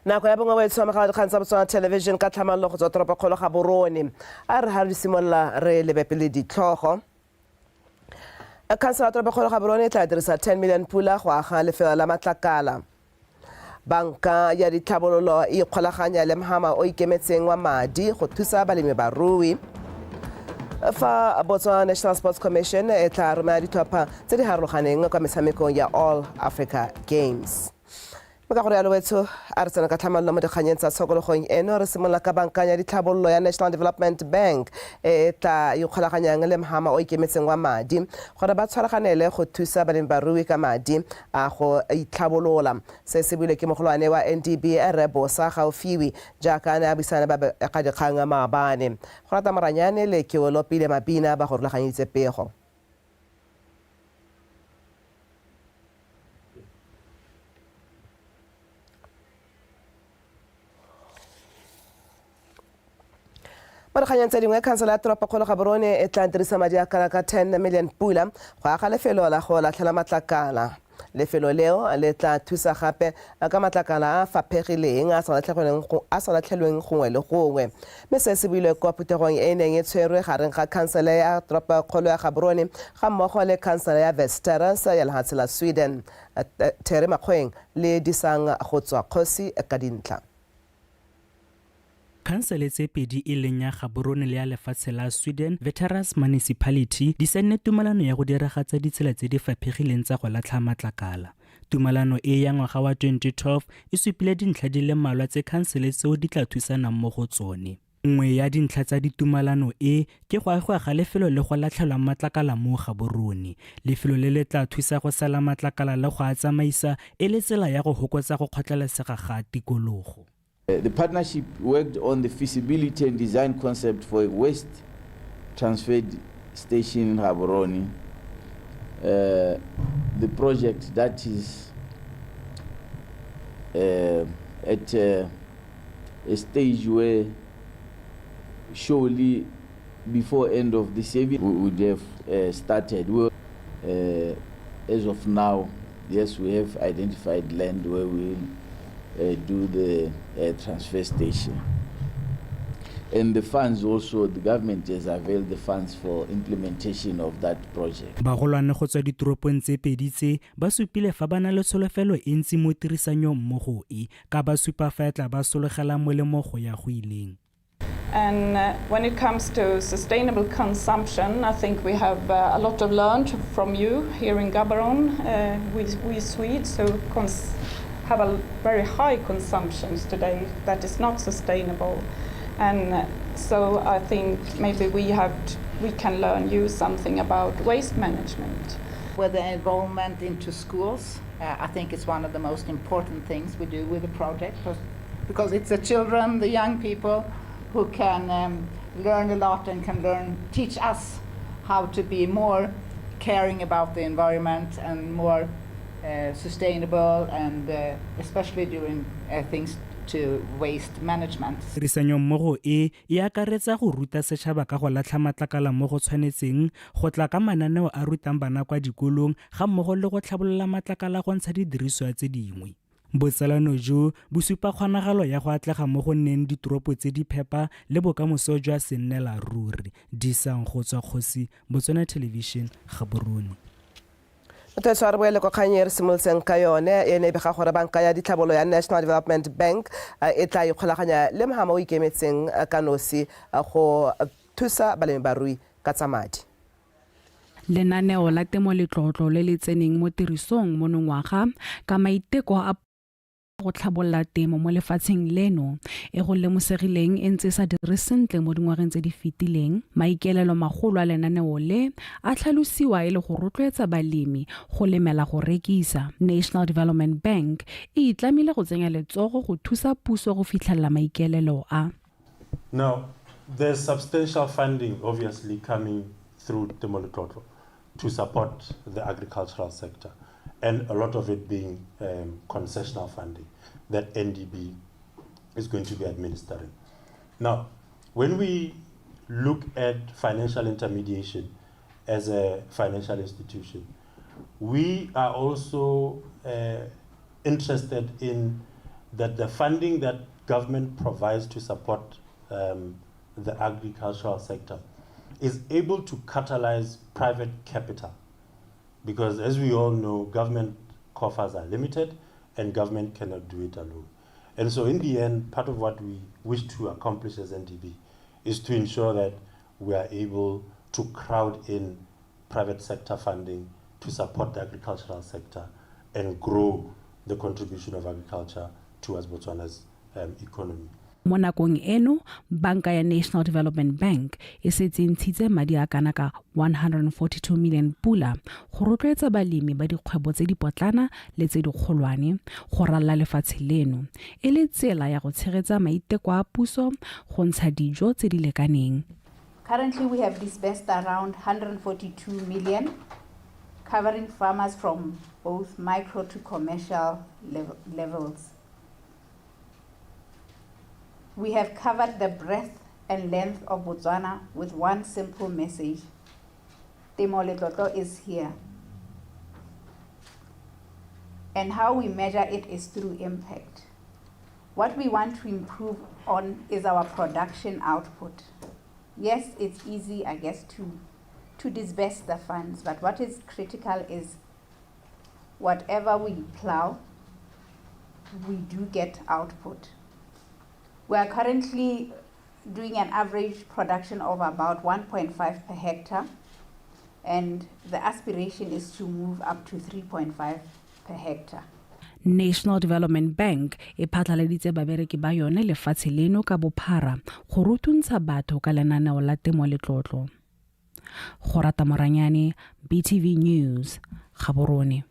Nako ya bongwe boetsho mogala dikgang tsa Botswana Television ka tlhamallo go tswa toropokgolo ga Borone. A re ha re simolola re lebe pele ditlhogo. Khansela ya toropokgolo ga Borone e tla dirisa 10 million pula go aga lefelo la matlakala. Banka ya ditlhabololo e ikgolaganya le mhama o ikemetseng wa madi go thusa balemi barui. Fa Botswana National Sports Commission e tla romela ditlhopha tse di harologaneng kwa metshamekong ya All Africa Games. Mme ka gore yalo wetsho, a re tsena ka tlhamallo mo dikganyeng tsa tshokologong eno. Re simolola ka banka ya ditlhabololo ya National Development Bank e e tla ikgolaganyang le mhama o ikemetseng wa madi gore ba tshwaraganele go thusa balemi-barui ka madi a go itlhabolola. Se se builwe ke mogolwane wa NDB Rre Bosa Gaofiwe jaaka a ne a buisana le babegadikgang maabane. Go rata Moranyane le Keolopile Mabina ba go rulaganyeditse pego. Mo dikganyeng tse dingwe, khansele ya toropokgolo Gaborone e tla dirisa madi a kana ka 10 million pula go aga lefelo la go latlhela matlakala. Lefelo leo le tla thusa gape ka matlakala a a faphegileng a sa latlhelweng gongwe le gongwe. Mme se se builwe kwa phuthegong e e neng e tshwerwe gareng ga khansele ya toropokgolo ya Gaborone ga mmogo le khansele ya Västerås ya lehatshe la Sweden, Terry Makgoeng le Disang Gotswakgosi ka dintlha. Khansele tse pedi e leng ya Gaborone le ya lefatshe la Sweden, Västerås Municipality, di saenne tumalano ya go diragatsa ditsela tse di faphegileng tsa go latlha matlakala. Tumalano e ya ngwaga wa 2012 e supile dintlha di le mmalwa tse khansele tseo di tla thusanang mo go tsone. Nngwe ya dintlha tsa ditumalano e ke go agiwa ga lefelo le go latlhelwang matlakala mo Gaborone. Lefelo le le tla thusa go sela matlakala le go a tsamaisa e le tsela ya go hokotsa go kgotlelesega ga tikologo. The partnership worked on the feasibility and design concept for a waste transfer station in Gaborone. The project that is at a stage where surely before end of this year we would have started. As of now, yes, we have identified land where we will do the transfer station. And the funds also, the government has availed the funds for implementation of that project. Bagolwane go tswa ditoropong tse pedi tse ba supile fa ba na le tsholofelo e ntsi mo tirisanyong mmogo e, ka ba supa fa e tla ba sologela molemo go ya go ileng. And when it comes to sustainable consumption, I think we have a lot of learned from you here in Gaborone. We Swedes who have a very high consumptions today that is not sustainable. And so I think maybe we can learn you something about waste management. With the involvement into schools, I think it's one of the most important things we do with the project, because it's the children, the young people, who can learn a lot and can teach us how to be more caring about the environment and more sustainable, and especially doing things to waste management. Tirisanyo mmogo e e akaretsa go ruta setšhaba ka go latlha matlakala mo go tshwanetseng, go tla ka mananeo a rutang bana kwa dikolong ga mmogo le go tlhabolola matlakala go ntsha didiriswa tse dingwe. Botsalano jo bo supa kgonagalo ya go atlega mo go nneng ditoropo tse di phepa le bokamoso jwa sennela ruri. Disang go tswa Kgosi, Botswana Television, Gaborone. Motho a re boele kwa kgang e re simolotseng ka yone e ne e bega gore banka ya ditlhabolo ya National Development Bank e tla ikgolaganya le mohama o ikemetseng ka nosi go thusa balemi barui ka tsa madi. Lenaneo la temo letlotlo le le tseneng mo tirisong monongwaga ka maiteko a go tlhabolola temo mo lefatsheng leno e go lemosegileng e ntse sa dire sentle mo dingwageng tse di fetileng. Maikaelelo magolo a lenaneo le a tlhalosiwa e le go rotloetsa balemi go lemela go rekisa. National Development Bank e itlamile go tsenya letsogo go thusa puso go fitlhelela maikaelelo a. Now, there's substantial funding obviously coming through Temo Letlotlo to support the agricultural sector, and a lot of it being concessional funding that NDB is going to be administering. Now, when we look at financial intermediation as a financial institution, we are also interested in that the funding that government provides to support the agricultural sector is able to catalyze private capital. Because as we all know, government coffers are limited and government cannot do it alone. And so in the end, part of what we wish to accomplish as NDB is to ensure that we are able to crowd in private sector funding to support the agricultural sector and grow the contribution of agriculture towards Botswana's economy. Mo nakong eno, banka ya National Development Bank e setse e ntshitse madi a kana ka 142 million pula go rotloetsa balemi ba dikgwebo tse dipotlana le tse dikgolwane go ralala lefatshe leno e le tsela ya go tshegetsa maiteko a puso go ntsha dijo tse di lekaneng. Currently, we have disbursed around 142 million, covering farmers from both micro to commercial levels. We have covered the breadth and length of Botswana with one simple message: Temo Letlotlo is here. And how we measure it is through impact. What we want to improve on is our production output. Yes, it's easy, I guess, to disburse the funds, but what is critical is whatever we plow, we do get output. We are currently doing an average production of about 1.5 per hectare, and the aspiration is to move up to 3.5 per hectare. National Development Bank e phatlaladitse babereki ba yone lefatshe leno ka bophara go rutuntsha batho ka lenaneo la Temo Letlotlo. Gorata Moranyane, BTV News, Gaborone.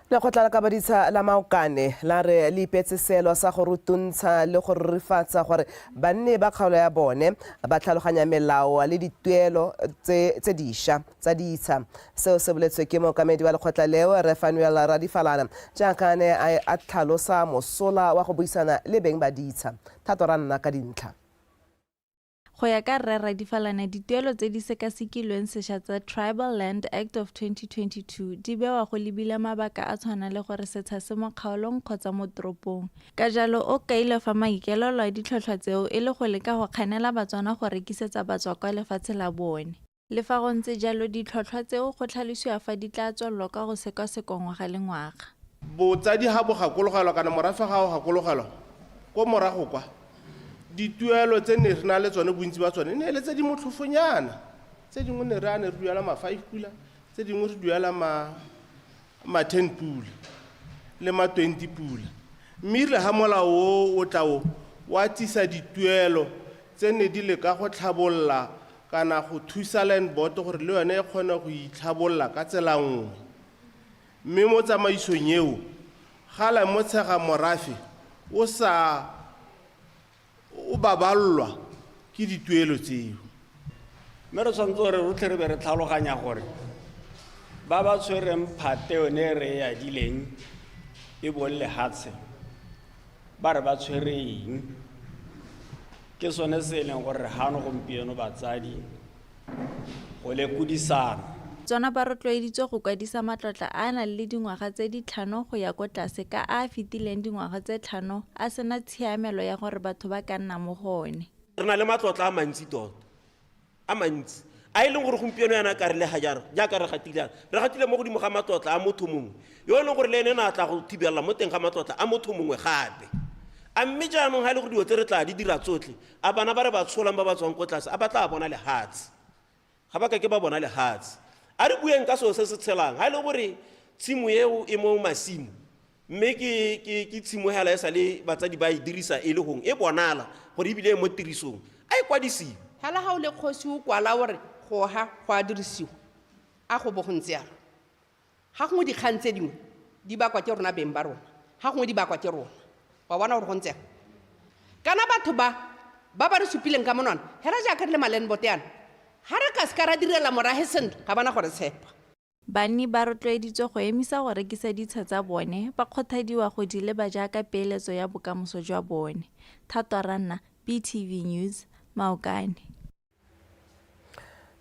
Lekgotla la kabaditsha la Maokane la re le ipetse seelo sa go rutuntsha le go rurifatsa gore banni ba kgaolo ya bone ba tlhaloganya melao le dituelo tse dišwa tsa ditsha. Seo se boletswe ke mookamedi wa lekgotla leo, Rre Fanuel Radifalana, jaaka a ne a tlhalosa mosola wa go buisana le beng ba ditsha. Thato ra nna ka dintlha. Go ya ka Rre Radifalana, dituelo tse di sekasekilweng sešwa tsa Tribal Land Act of 2022 di bewa go lebile mabaka a tshwana le gore setsha se mo kgaolong kgotsa mo toropong. Ka jalo o kaile fa maikaelelo a ditlhotlhwa tseo e le go leka go kganela Batswana go rekisetsa batswakwa lefatshe la bone. Le fa go ntse jalo, ditlhotlhwa tseo go tlhalosiwa fa di tla tswelelwa ka go sekasekwa ngwaga le ngwaga. Botsadi ga bo gakologelwa kana morafe ga o gakologelwa ko morago kwa dituelo tse ne re na le tsone, bontsi ba tsone ne le tse di motlhofonyana. Tse dingwe ne re a ne re duela ma 5 pula, tse dingwe re duela ma 10 pula le ma 20 pula. Mme erile ga molao o o tla o wa tsisa dituelo tse ne di leka go tlhabolola kana go thusa land board gore le yone e kgone go itlhabolola ka tsela nngwe. Mme mo tsamaisong eo ga lemotshega morafe o sa o baballwa ke dituelo tseo. Mme re tshwanetse gore rotlhe re be re tlhaloganya gore ba ba tshwereng phate yone e re e adileng e bong lehatshe ba re ba tshwere eng. Ke sone se e leng gore re gano gompieno batsadi go lekodisana. Tswana ba rotloeditswe go kwadisa matlotla a a nang le dingwaga tse di 5 go ya kwa tlase ka a a fetileng dingwaga tse 5 a sena tshiamelo ya gore batho ba ka nna mo go one. Re na le matlotla a mantsi tota, a mantsi a e leng gore gompieno yana ka re le ga jaana, jaaka re gatile yana, re gatile mo godimo ga matlotla a motho mongwe yo e leng gore le ene na tla go thibela mo teng ga matlotla a motho mongwe gape. A mme jaanong ga e le gore dilo tse re tla di dira tsotlhe, a bana ba re ba tsholang ba ba tswang ko tlase a ba tla bona lehatshe? Ga ba ka ke ba bona lehatshe. A re bueng ka selo se se tshelang. Ga e le gore tshimo eo e mo masimo, mme ke tshimo hela e sa le batsadi ba e dirisa e le gongwe, e bonala gore ebile e mo tirisong, a e kwadisiwe. Hela ga o le kgosi o kwala gore go ga go a dirisiwa, a go bo go ntse jalo. Ga gongwe dikgang tse dingwe di bakwa ke rona beng ba rona, ga gongwe di bakwa ke rona. Wa bona gore go ntse jang? Kana batho ba ba re supileng ka monwana, hela jaaka re le ma-landboard yana, ga re ka seka ra direla morahe sentle, ga bana gore tshepa. Banni ba rotloeditswe go emisa go rekisa ditsha tsa bone, ba kgothadiwa go di leba jaaka peeletso ya bokamoso jwa bone. Thato Ranna, BTV News, Maokane.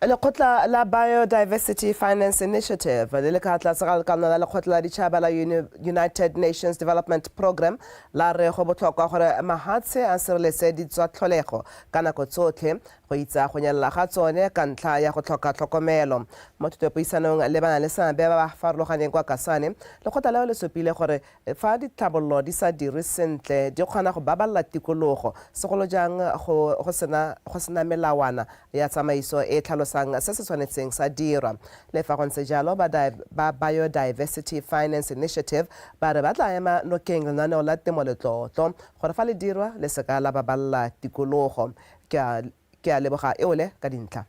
Lekgotla la Biodiversity Finance Initiative le le ka tlase ga lekalana la lekgotla la ditšhaba la United Nations Development Programme la re go botlhokwa gore mahatshe a sireletse ditswatlholego ka nako tsotlhe go itsa go nyelela ga tsone ka ntlha ya go tlhoka tlhokomelo. Mo thutopuisanong le ba na le seabe ba ba farologaneng kwa Kasane, lekgotla leo le supile gore Fa ditlhabololo di sa dirwe sentle, di kgona go babalela tikologo, segolo jang go go sena go sena melawana ya tsamaiso e e tlhalosang se se tshwanetseng sa dirwa. Le fa go ntse jalo, ba ba Biodiversity Finance Initiative ba re ba tla ema nokeng lenaneo la Temo Letlotlo gore fa le dirwa le seka la babalela tikologo. Ke a ke a leboga Eole ka dintlha.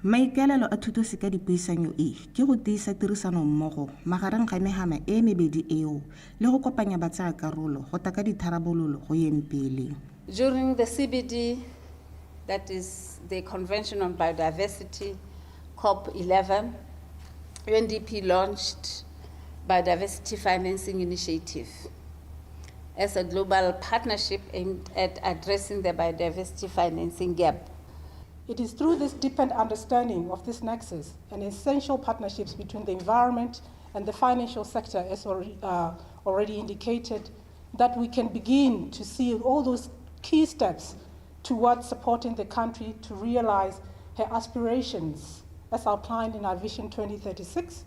Maikaelelo a thutoseka-dipuisanyo e ke go tiisa tirisanommogo magareng ga mehama e mebedi eo le go kopanya batsayakarolo go tla ka ditharabololo go yeng pele. During the CBD, that is the Convention on Biodiversity, COP11, UNDP launched Biodiversity Financing Initiative as a global partnership aimed at addressing the biodiversity financing gap. It is through this deepened understanding of this nexus and essential partnerships between the environment and the financial sector, as already indicated, that we can begin to see all those key steps towards supporting the country to realize her aspirations as outlined in our Vision 2036,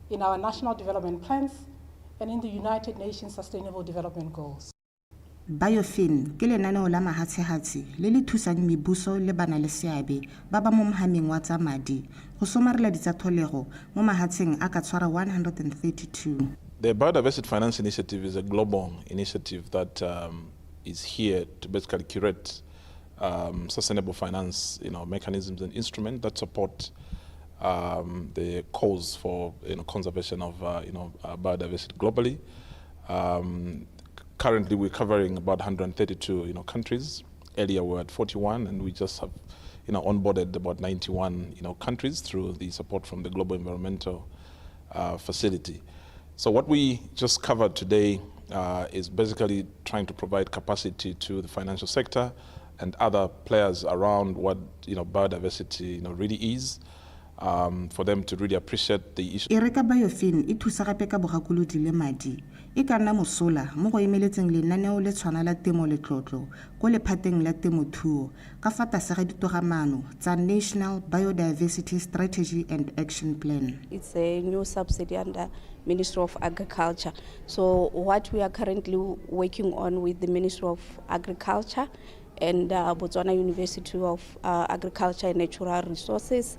in our national development plans, and in the United Nations Sustainable Development Goals. Biofin ke lenaneo la mahatshehatshe le le thusang mebuso le bana-le-seabe ba ba mo mohameng wa tsa madi go somarela ditsatholego mo mahatsheng a ka tshwara 132. The Biodiversity Finance Initiative is a global initiative that um, is here to basically curate um, sustainable finance you know, mechanisms and instruments that support um, the cause for you know, conservation of uh, you know, uh, biodiversity globally. Um, currently, we're covering about 132 you know, countries. Earlier, we were at 41, and we just have you know, onboarded about 91 you know, countries through the support from the Global Environmental uh, Facility. So what we just covered today uh, is basically trying to provide capacity to the financial sector and other players around what you know, biodiversity you know, really is. Um, for them to really appreciate the issue. E re ka Biofin e thusa gape ka bogakolodi le madi, e ka nna mosola mo go emeletseng lenaneo le tshwana la Temo Letlotlo ko lephateng la temothuo ka fa tlase ga ditogamaano tsa National Biodiversity Strategy and Action Plan. It's a new subsidy under Ministry of Agriculture. So what we are currently working on with the Ministry of Agriculture and uh, Botswana University of uh, Agriculture and Natural Resources,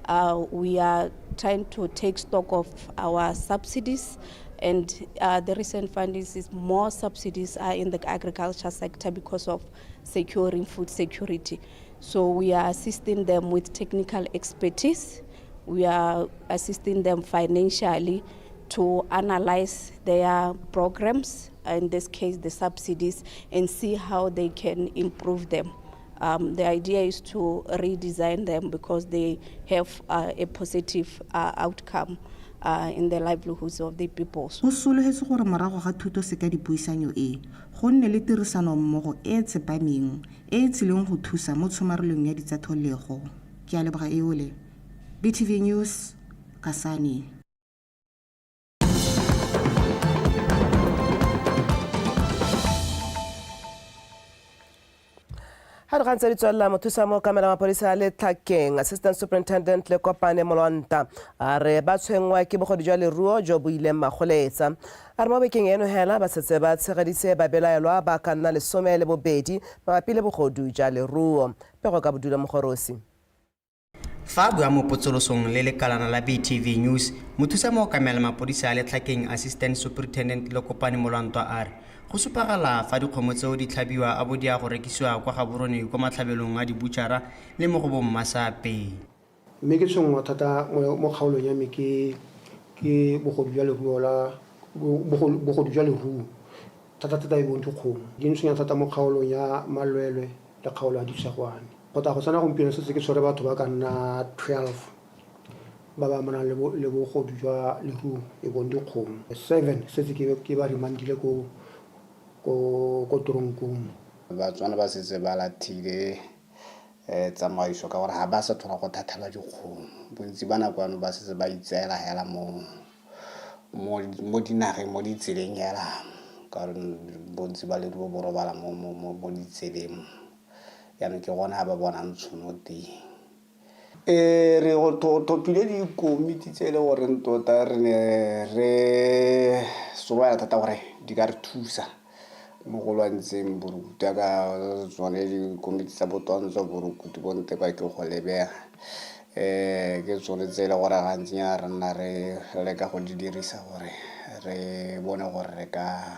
uh, we are trying to take stock of our subsidies and uh, the recent findings is more subsidies are in the agriculture sector because of securing food security. So we are assisting them with technical expertise. We are assisting them financially to analyze their programs, in this case the subsidies, and see how they can improve them. Um, the idea is to redesign them because they have uh, a positive uh, outcome uh, in the livelihoods of the people. Go sologetswe gore morago ga thuto seka dipuisanyo e, go nne le tirisanommogo e e tsepameng e e tsileng go thusa mo tshomarelong ya ditsatholego. Ke a leboga Eole. BTV News, Kasane. Ga dikgang tse di tswelela, mothusa mookamela mapodisa a Letlhakeng, Assistant Superintendent Lekopane Molwanta, a re ba tshwenngwa ke bogodu jwa leruo jo bo ileng magoletsa. A re mo bekeng eno hela ba setse ba tshegeditse babelaelwa ba ka nna 12 mabapi le bogodu ja leruo. Pego ka Bodulo Mogorosi. Fa a bua mo potsolosong le lekalana la BTV News, mothusa mookamela mapodisi a Letlhakeng Assistant Superintendent Lekopane Molwantwa a re go supagala fa dikgomo tseo di tlhabiwa a bo di ya go rekisiwa kwa Gaborone kwa matlhabelong a dibuchara le mo go bo mmasape. Mme ke tshwenngwa thata mo kgaolong ya me ke ke bogodu jwa leruo la bogodu jwa leruo thata thata e bong dikgomo. Di ntshwenya thata mo kgaolong ya Malwelwe le kgaolo ya Ditshegwane. Go tla go tsena gompieno setse ke tshwere batho ba ka nna 12 ba ba amanang le bogodu jwa leruo e bong dikgomo. Seven setse ke ba remandile ko ko ko toronkong. Batswana ba setse ba lathile Tsamaiso ka gore ga ba sa tlhola go thathelwa dikgomo. Bontsi ba nako ano ba setse ba itseela hela mo dinageng, mo ditseleng hela, ka gore bontsi ba leruo bo robala mo ditseleng. Jaanong ke gona ba bonang tšhono teng. Re go thopile dikomiti tse e le goreng tota re ne re solofela thata gore di ka re thusa mo go lwantsheng borukutu, jaaka tsone dikomiti tsa botwantsho borukutu bo ntekwa ke go lebega. Ke tsone tse e le gore gantsinyana re nna re leka go di dirisa gore re bone gore re ka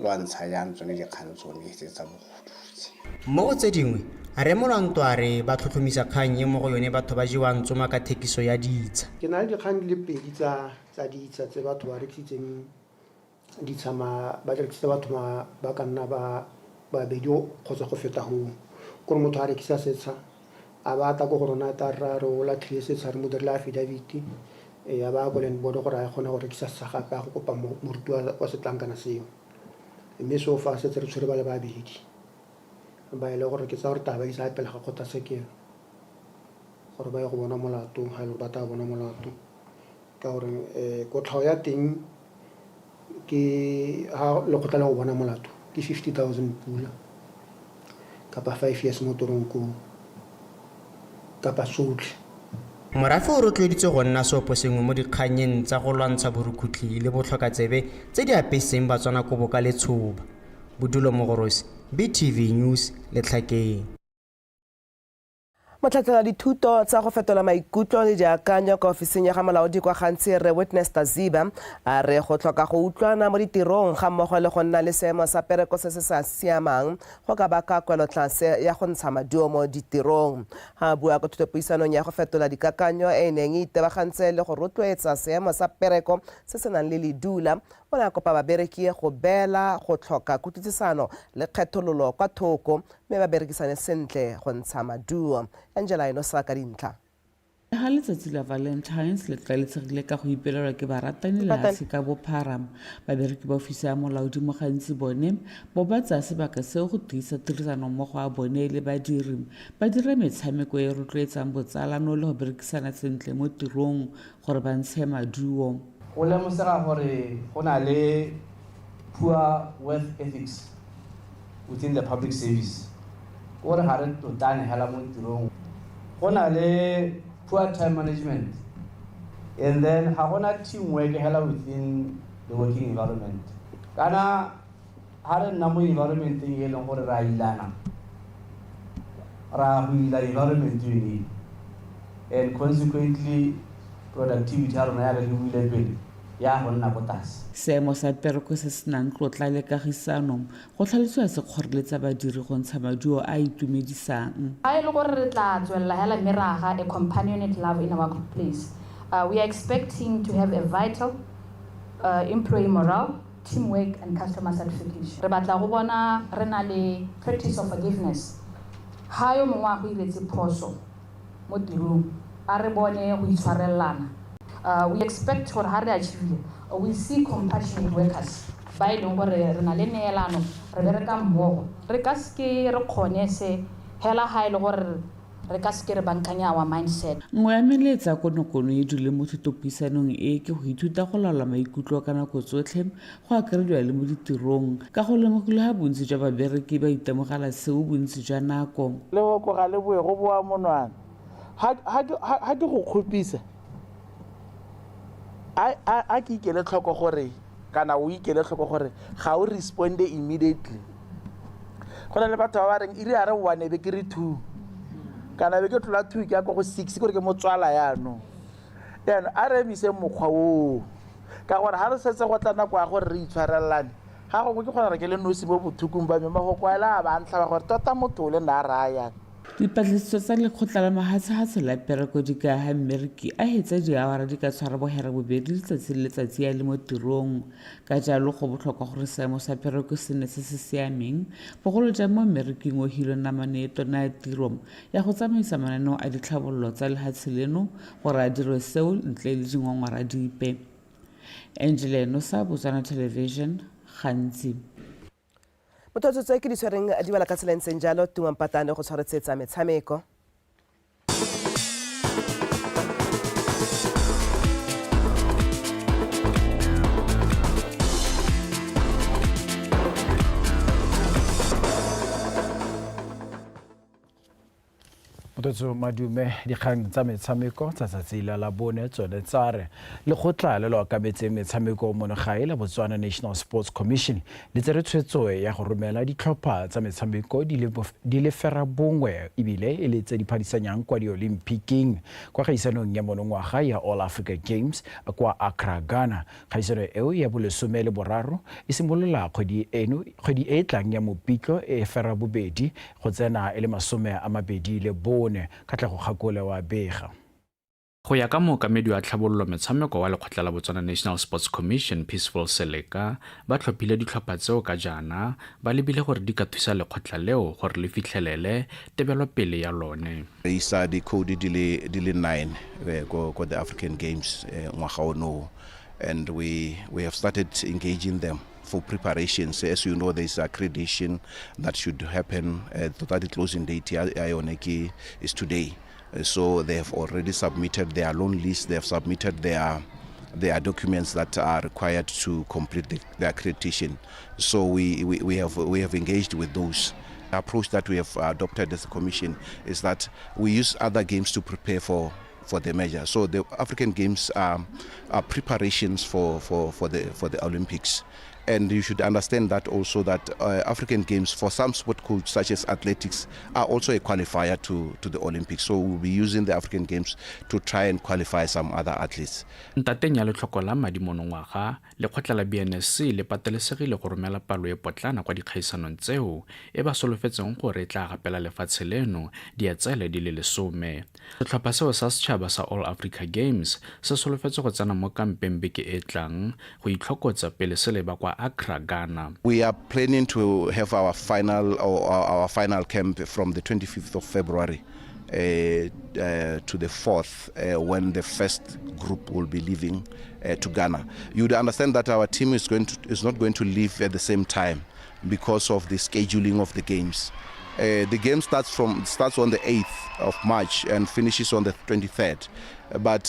lwantsha jang tsone dikgang tsone tse tsa bogodu tse. Mo go tse dingwe, Rre Molwanto a re ba tlhotlhomisa kgang e mo go yone batho ba jewang tsoma ka thekiso ya ditsha. Ke na le dikgang di le pedi tsa ditsha tse batho ba rekisitseng ditsha ba rekisitse batho ba ka nna ba babedi kgotsa go feta goo. Kore motho a rekisa setsha, a ba tla ko go rona ta ra re o latlhile setsha, re mo dirile affidavit, a ba ko land board gore a kgone go rekisa setsha gape, a go kopa moruti wa setlankana seo. Mme so fa setse re tshwere ba le babedi ba e le gore ke tsaya gore taba e isa pele ga kgotlatshekelo gore ba ye go bona molato, ga e le gore ba tla bona molato. Ka gore kotlhao ya teng ke ha lekgotla la go bona molato ke 50,000 pula kapa 5 years mo toronkong kapa tsotlhe. Morafe o rotloeditswe go nna seoposengwe mo dikgannyeng tsa go lwantsha borukhutlhi le botlhokatsebe tse di apesitseng Batswana kobo ka letshoba. Bodulo Mogorosi, BTV News, Letlhakeng. Motlhatlhela dithuto tsa go fetola maikutlo le diakanyo kwa ofising ya ga molaodi kwa Gantsi, Rre Witness Taziba, a re go tlhoka go utlwana mo ditirong ga mmogo le go nna le seemo sa pereko se se sa siamang go ka baka kwelotlase ya go ntsha maduo mo ditirong. Ha a bua ko thutopuisanong ya go fetola dikakanyo e e neng e itebagantse le go rotloetsa seemo sa pereko se se nang le ledula, o ne a kopa babereki go beela go tlhoka kutlwisisano le kgethololo kwa thoko mme ba berekisane sentle go ntsha maduo. Angela Enosa ka dintlha. Ga letsatsi la Valentine's le tlwaelesegile ka go ipelelwa ke baratani lehatshe ka bophara, babereki ba ofisi ya molaodi mo gantsi bone bo ba tsaya sebaka seo go tiisa tirisanommogo a bone le badiri, ba dira metshameko e rotloetsang botsalano le go berekisana sentle mo tirong gore ba ntshe maduo. Go lemosega gore go na le poor work ethics within the public service, gore ga re tlotlane hela mo tirong. Go na le poor time management, and then ga gona teamwork hela within the working environment. Kana ha re nna mo environmenteng e leng gore ra ilana, ra go ila environment yone, and consequently productivity ya rona ya re ke buile pele ya go nna ko tlase. Seemo sa pereko se se nang tlotla le kagisano go tlhalosiwa se kgoreletsa badiri go ntsha maduo a a itumedisang. Ha e le gore re tla tswelela hela mme ra aga a companionate love in our place, we are expecting to have a vital employee morale, teamwork and customer satisfaction. Re batla go bona re na le practice of forgiveness. Ha yo mongwe a go iretse phoso mo tirong, a re bone go itshwarelana. We expect gore ha re achieve, we see compassionate workers ba e leng gore re na le neelano, re bereka mmogo. Re ka seke re kgone se hela ha e le gore re ka seke re bankanya our mindset. Nngwe ya melaetsa konokono e dule mo thutopuisanong e ke go ithuta go laola maikutlo ka nako tsotlhe, go akarediwa le mo ditirong, ka go lemogile ha bontsi jwa babereki ba itemogela seo bontsi jwa nako. Lehoko ga le boe go boa monwana. Ha ke go kgopisa, a ke ikele tlhoko gore, kana o ikele tlhoko gore ga o responde immediately. Go na le batho ba ba reng iri a re 1 be ke re 2, kana be ke tlola 2 ke ya ko go 6, kore ke motswala yaanong. Jaanong a re emise mokgwa oo, ka gore ha re setse go tla nako ya gore re itshwarelane, ga gongwe ke kgona gore ke le nosi mo bothokong ba me, mafoko a le a ba ntlha ba gore tota motho o le nna a raya. Dipatlisiso tsa lekgotla la mahatshehatshe la pereko di ka ha mmereki a hetsa diawara di ka tshwara bohera bobedi letsatsi le letsatsi a le mo tirong. Ka jalo go botlhokwa gore seemo sa pereko se nne se se siameng, bogolo jang mo mmereking o hilwe namane e tona ya tiro ya go tsamaisa mananeo a ditlhabololo tsa lehatshe leno gore a dirwe seo ntle le dingongora dipe. Angela Enosa, Botswana Television, Gantsi. Motho tse ke di tshwereng di bala ka tsela e ntseng jalo Tungwampatane go tshwaretsetsa metshameko. Mototso Madume, dikgang tsa metshameko tsa tsatsi la Labone tsone tsa re lekgotla le le okametseng metshameko mono gae la Botswana National Sports Commission le tsere tshwetso ya go romela ditlhopha tsa metshameko di le ferabongwe ebile e le tse di phadisanyang kwa di-Olympiking kwa kgaisanong ya monongwaga ya All Africa Games kwa Accra, Ghana. Kgaisano eo ya bolesome le boraro e simolola kgwedi eno kgwedi e e tlang ya Mopitlo e ferabobedi go tsena e le 24. Katlego Kgakole wa bega. Go ya ka mookamedi wa tlhabololo metshameko wa lekgotla la Botswana National Sports Commission, Peaceful Seleka, ba tlhophile ditlhopha tseo ka jaana ba lebile gore di ka thusa lekgotla leo gore le fitlhelele tebelopele ya lone. Re isa di-code di le 9 ko the African Games ngwaga ono, and we have started engaging them for preparations. As you know, there is accreditation that should happen. The closing date ya yone ke is today. So they have already submitted their loan list, they have submitted their documents that are required to complete the accreditation. So we have engaged with those. The approach that we have adopted as a commission is that we use other games to prepare for the measure. So the African Games are preparations for the Olympics. And you should understand that also that African Games for some sport codes such as athletics are also a qualifier to the Olympics. So we'll be using the African Games to try and qualify some other athletes. Ntateng ya letlhoko la madi monongwaga, lekgotla la BNSC le patelesegile go romela palo e potlana kwa dikgaisanong tseo e ba solofetseng gore e tla gapela lefatshe leno dietsele di le 10. Setlhopha seo sa setšhaba sa All Africa Games se solofetse go tsena mo kampeng beke e tlang go itlhokotsa pele se leba kwa Accra, Ghana. We are planning to have our final camp from the 25th of February to the 4th, when the first group will be leaving to Ghana. You would understand that our team is not going to leave at the same time because of the scheduling of the games. The game starts on the 8th of March and finishes on the 23rd. But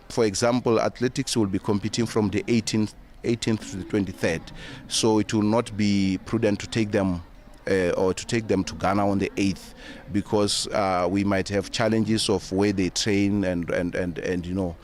for example, athletics will be competing from the 18th to the 23rd. So it will not be prudent to take them to Ghana on the 8th, because we might have challenges of where they train and you know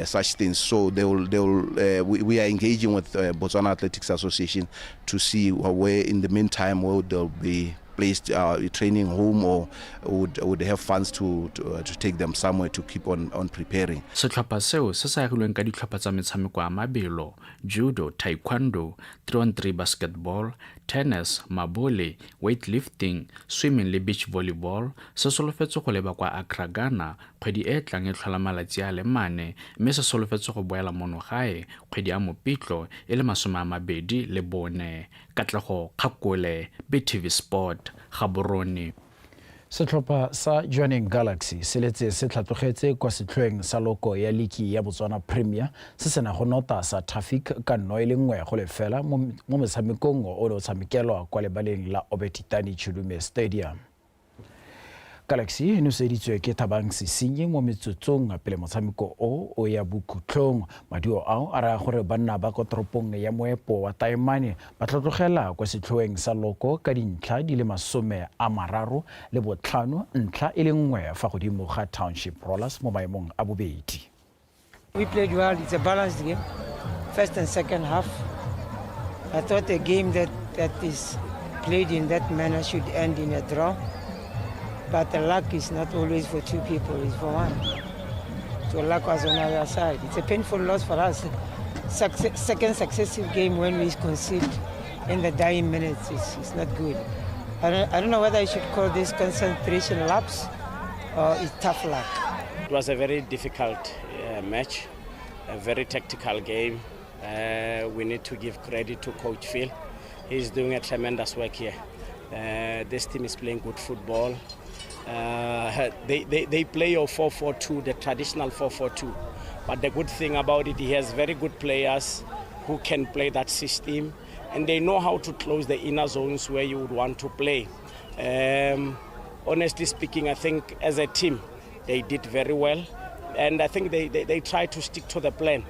such things. So we are engaging with Botswana Athletics Association to see where in the meantime where they'll be placed, training home, or would have funds to take them somewhere to keep on preparing. Setlhopha seo se sa agilweng ka ditlhopha tsa metshameko ya mabelo, judo, taekwondo, 3-on-3 basketball, tennis, mabole, weightlifting, swimming le beach volleyball, se solofetse go leba kwa Accra, Ghana kgwedi e tlang e tlhola malatsi a le 4, mme se solofetse go boela mono gae kgwedi ya Mopitlo e le 24. Katlego Kgakole, BTV Sport, Gaborone. Setlhopha sa Jwaneng Galaxy se letse se tlhatlogetse kwa setlhoeng sa loko ya liki ya Botswana Premier se sena go nota sa Traffic ka 1-0 mo motshamekong o ne o tshamekelwa kwa lebaleng la Obetitani Chilume Stadium. Galaxy e noseditswe ke Thabang Sesinyi mo metsotsong pele motshameko o ya bokhutlong. Maduo ao a raya gore banna ba ko toropong ya moepo wa Taemane ba tlhatlogela kwa setlhoeng sa loko ka dintlha di le 35, ntlha e le 1 fa godimo ga Township Rollers mo maemong a bobedi. We played well. It's a balanced game, first and second half. I thought a game that is played in that manner should end in a draw. But the luck is not always for two people, it's for one. So luck was on our side. It's a painful loss for us. Second successive game when we concede in the dying minutes, it's not good. I don't know whether I should call this concentration lapse or it's tough luck. It was a very difficult match, a very tactical game. We need to give credit to Coach Phil. He's doing a tremendous work here. This team is playing good football. They play your 4-4-2, the traditional 4-4-2. But the good thing about it, he has very good players who can play that system. And they know how to close the inner zones where you would want to play. Honestly speaking, I think as a team, they did very well. And I think they, they, they try to stick to the plan.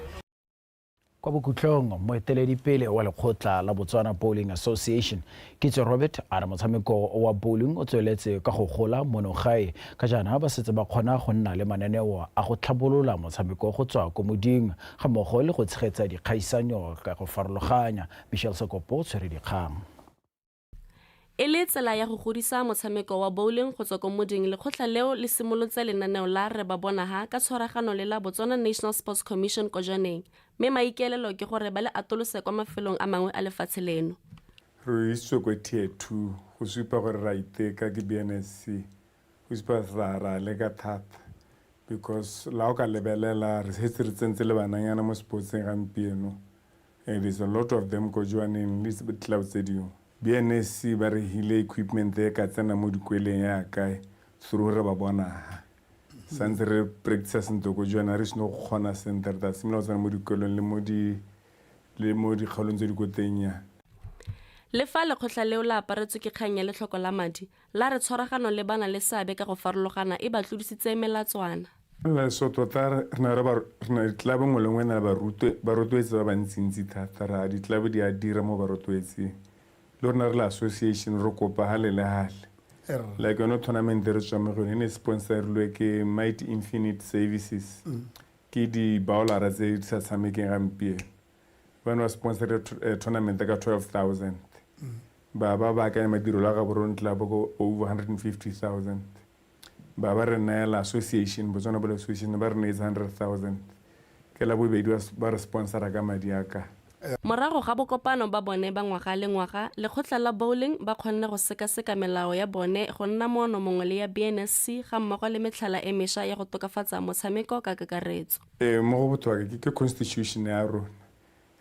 Kwa bokhutlong, moeteledipele wa lekgotla la Botswana Bowling Association, Kitso Robert, a re motshameko wa bowling o tsweletse ka go gola mono gae, ka jaana ba setse ba kgona go nna le mananeo a go tlhabolola motshameko go tswa ko moding, ga mmogo le go tshegetsa dikgaisanyo ka go farologanya. Michelle Sekopo o tshwere dikgang. E le tsela ya go godisa motshameko wa bowling go tswa ko moding, lekgotla leo le simolotse lenaneo la Re Ba Bona Ha ka tshwaragano le la Botswana National Sports Commission ko Jwaneng, mme maikaelelo ke gore ba le atolose kwa mafelong a mangwe a lefatshe leno. Re isitswe ko tier 2 go supa gore ra iteka ke BNSC, go supa ra leka thata, because la o ka lebelela re setse re tsentse le bananyana mo sportseng gampieno. There's a lot of them ko Jwaneng le club tse dingwe. BNSC ba re hile equipment e ka tsena mo dikweleng ya kae through Re Ba Bona Ha. Santse re practice sentle ko Jwaneng, re seno go kgona sentle, re tla simolola go tsena mo dikolong le mo di le mo dikgaolong tse di ko teng ya. Le fa lekgotla leo la aparetswe ke kgang ya letlhoko la madi, la re tshwaragano le bana le seabe ka go farologana e ba tlodisitse melatswana. So tota re na re ba re na ditlelabo nngwe le nngwe na le barotloetsi ba bantsintsi thata, ra ditlelabo di a dira mo barotloetsing. Le rona re le association re kopa hale le hale. Like yone tournament re tswa mo go yone e ne sponsorilwe ke Mighty Infinite Services. Ke di-bowlera tse di sa tshamekeng gampieno. Ba ne ba sponsorile tournament ka 12,000. Ba ba baakanya madirelo a Gaborone Club ko over 150,000. Ba re neela association, Botswana Bowling Association, ba re neetse 100,000. Ke la bobedi ba re sponsora ka madi a ka. Morago ga bokopano ba bone ba ngwaga le ngwaga, lekgotla la bowling ba kgonne go sekaseka melao ya bone go nna moono mongwe le ya BNSC, ga mmogo le metlhala e mešwa ya go tokafatsa motshameko ka kakaretso. Ee, mo go botlhokwa ke constitution ya rona.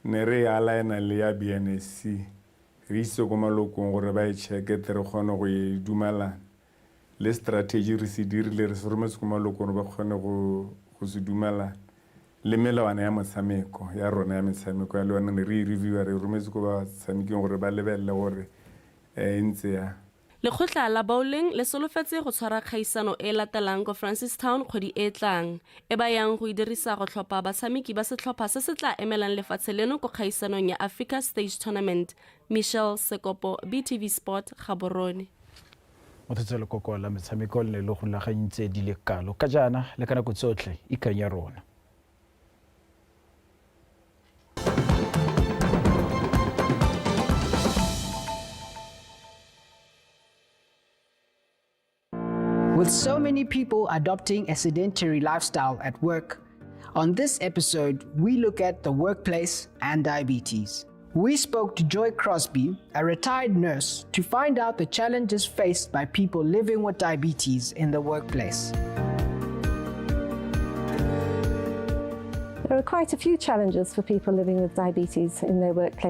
Ne re e aligna le ya BNSC. Re itse ko malokong gore ba e check-e tle re kgone go e dumalana. Le strategy re se dirile, re se rometse ko malokong gore ba kgone go se dumalana. Le melawana ya motshameko ya rona ya metshameko ya le yone ne re e reviewa, re rometse ko batshameking gore ba lebelele gore e ntse yang. Lekgotla la bowling le solofetse go tshwara kgaisano e latelang ko Francistown kgwedi e tlang, e ba yang go e dirisa go tlhopha batshameki ba setlhopha se se tla emelang lefatshe leno ko kgaisanong ya Africa Stage Tournament. Michelle Sekopo, BTV Sport, Gaborone. Motho lekoko la metshameko le ne le rulagantse di le kalo ka jaana le ka nako tsotlhe ikanya rona. With so many people adopting a sedentary lifestyle at work, on this episode, we look at the workplace and diabetes. We spoke to Joy Crosby, a retired nurse, to find out the challenges faced by people living with diabetes in the workplace. There are quite a few challenges for people living with diabetes in their workplace.